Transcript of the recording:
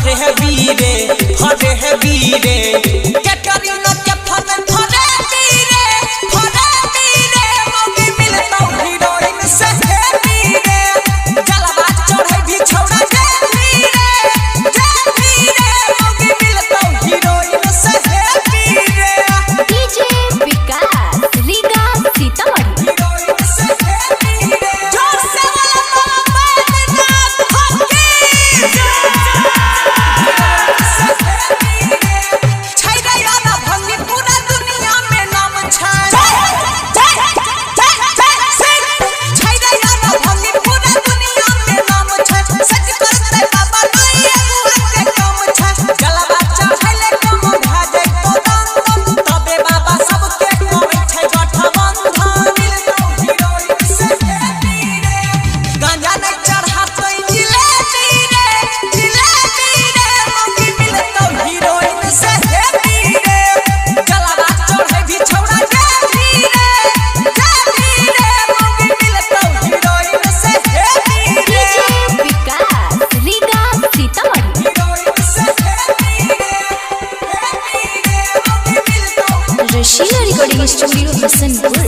फरे बीरे, फरे बीरे। कैटरीना के फन फरे बीरे, फरे बीरे। मौगी मिलतौ हीरोइन से हे बीरे। जलवा चढ़ै भी छौड़ा जे बीरे, जे बीरे। मौगी मिलतौ हीरोइन से हे बीरे। डीजे विकास, रीगा सीतामढ़ी। हीरोइन से हे बीरे। जोर से वाला बाबा बैद्यनाथ फकीर। छै रे यारा भंगी पूरा दुनिया में नाम छै। छै रे यारा भंगी पूरा दुनिया में नाम छै। सच करते बाबा नहीं अगुआ के काम छै। जलवा चढ़ैले कम भए जैतो दम दम, तबे बाबा सबके करै छै गठबंधन। मिलतौ हीरोइन से हेवी रे। गांजा नहि चढ़ातै जिलेबी रे, जिलेबी रे। मौगी मिलतौ हीरोइन से हेवी रे। जलवा चढ़ै भी छौड़ा जेबी रे, जेबी रे। मौगी मिलतौ हीरोइन से हेवी रे। डीजे विकास, रीगा सीतामढ़ी। हीरोइन से हेवी रे, हेवी रे। मौगी मिलतौ रशीला रिकॉर्डिंग स्टूडियो हसनपुर।